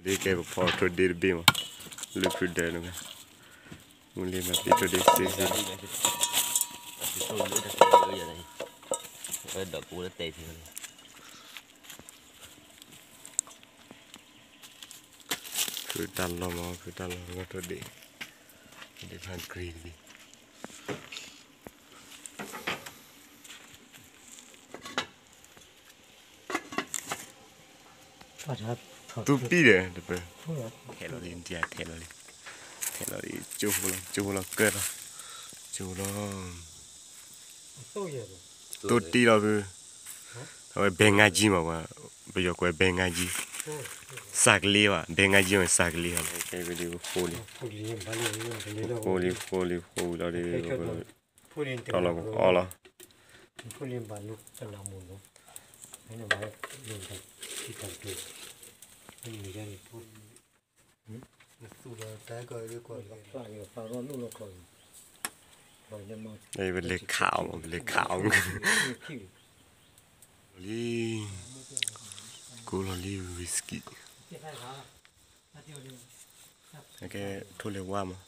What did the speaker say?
လံကဲပဖီထိၣ်ဒ့တဘ့ၣ်မး, လုၢ်ဖုဒၢးန့ၣ်, မုၢ်လံမၤသံထိၣ်ဒ့စ့စ့, ဖုတၢ်လီၢ်မး ဖုတၢ်လီၢ်လီၤထိၣ်ဒ့, ဒ့ဖး green တဘ့ၣ် သူပံၣ်ဒီး တပၢၢ်, ထဲးလီၤလံ ထဲးလီၤလံ, ထဲးလီၤလံ ကၠိဖိလီၤ ကၠိဖိလီၤ ကၢၢ်လီၤ, ကၠိလီၤ, တိၢ်တံၢ်လီၤဖု, အဝဲဘဲငါကံမးဝဲ, ပယီၤကွဲးဘဲငါကံ, စးကလံဘၣ် ဘဲငါကံဝဲစးကလံဘၣ်, ကဲဝဲလံ ပဃိလံ, ပဃိလံ ပဃိလံ ပဃိဝံၤလီၤဒီး တီၢ်လီၤပအီၣ်လီၤ. ပလဲၤခးအီၤ ပလဲၤခးအီၤ လံ, ကိးလီၤလံ whisky, ကဲထိၣ်လဲၤဝါမး,